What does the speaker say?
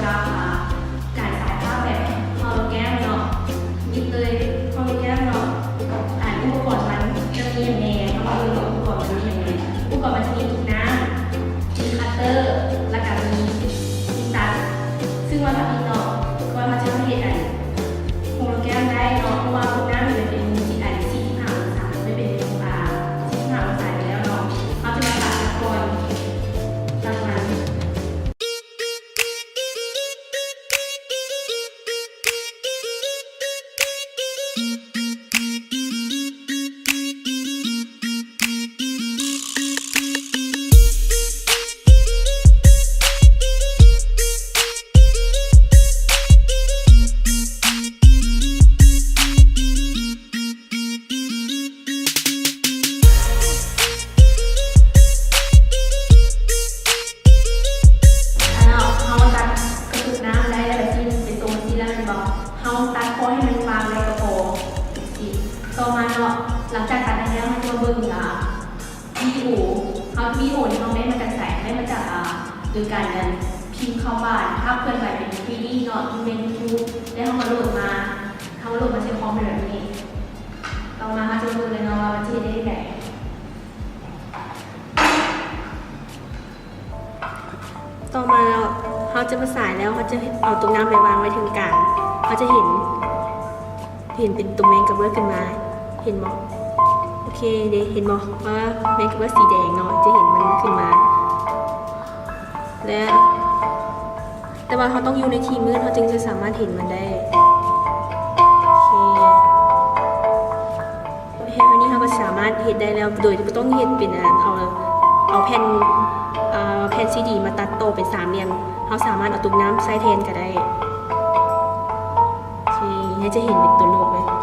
ການສາຍພາບແບບໂຮໂລແກຣມເນາະ ມິດເລີຍໂຮໂລແກຣມເນາະ. ອັນອຸປະກອນມັນຈະມີຫຍັງແດ່? ເຮົາມາເບິ່ງວ່າອຸປະກອນມັນມີຫຍັງແດ່. ອຸປະກອນມັນຈະມີຕຸກນ້ຳ ມີຄັດເຕີ ແລ້ວກະມີ ມີຕັດ ຊຶ່ງວ່າທຳອິດເນາະ ກ່ອນເຮົາຈະເຮັດອັນໂຮໂລແກຣມໄດ້ເນາະ ເພາະວ່າຕຸກນ້ຳນີ້ມັນເປັນ ອັນ ສີ່ສິບຫ້າອົງສາ ມັນເປັນ ອ່າ ສີ່ສິບຫ້າອົງສາຢູ່ແລ້ວເນາະ. ເຮົາຈະມາຕັດກ່ອນ ຕັດມັນ ເຮົາຕັດກະຕຸກນ້ຳໄດ້ແລ້ວ ແບບຊີ້ເປັນຊົງຊີ້ແລ້ວແມ່ນບໍ່? ເຮົາຕັດພໍໃຫ້ມັນວາງໄດ້ກໍພໍ. ຊີ້ ຕໍ່ມາເນາະ ຫຼັງຈາກຕັດໄດ້ແລ້ວ ເຮົາຈະມາເບິ່ງ ອ່າ ວິດີໂອ. ເຮົາ ວິດີໂອນີ້ເຮົາໄດ້ມາຈາກໃສ? ໄດ້ມາຈາກ ອ່າ ໂດຍການ ອັນ ພິມເຂົ້າໄປ ພາບເຄື່ອນໄຫວເປັນ ທຣີດີ ເນາະ ຢູ່ໃນຢູທູບ ແລ້ວເຮົາມາໂຫຼດມາ ເຮົາມາໂຫຼດມາໃສ່ຄອມເປັນແບບນີ້. ຕໍ່ມາເຮົາຈະມາເບິ່ງກັນເນາະວ່າມັນຈະເຮັດໄດ້ຈັ່ງໃດ. ຕໍ່ມາເນາະ ເຮົາຈະມາສາຍແລ້ວ ເຮົາຈະເອົາຕຸກນ້ຳໄປວາງໄວ້ເທິງກາງ ເຮົາຈະເຫັນ ເຫັນເປັນຕົວແມງກະເບີດຂຶ້ນມາ ເຫັນບໍ່? ໂອເຄເດ ເຫັນບໍ່ວ່າແມງກະເບີດສີແດງເນາະ ຈະເຫັນມັນຂຶ້ນມາ ແລະ ແຕ່ວ່າເຮົາຕ້ອງຢູ່ໃນທີ່ມືດ ເຮົາຈຶ່ງຈະສາມາດເຫັນມັນໄດ້. ໂອເຄ ແລ້ວນີ້ເຮົາກໍສາມາດເຮັດໄດ້ແລ້ວ ໂດຍບໍ່ຕ້ອງເຮັດເປັນອັນ ເອົາ ເອົາແຜ່ນ ເອົາແຜ່ນຊີດີມາຕັດຕໍ່ເປັນສາມຫຼ່ຽມ ເຮົາສາມາດເອົາຕຸກນ້ຳໃສ່ແທນກໍໄດ້. ໂອເຄ ເຮົາຈະເຫັນເປັນຕົວນົກເລີຍ.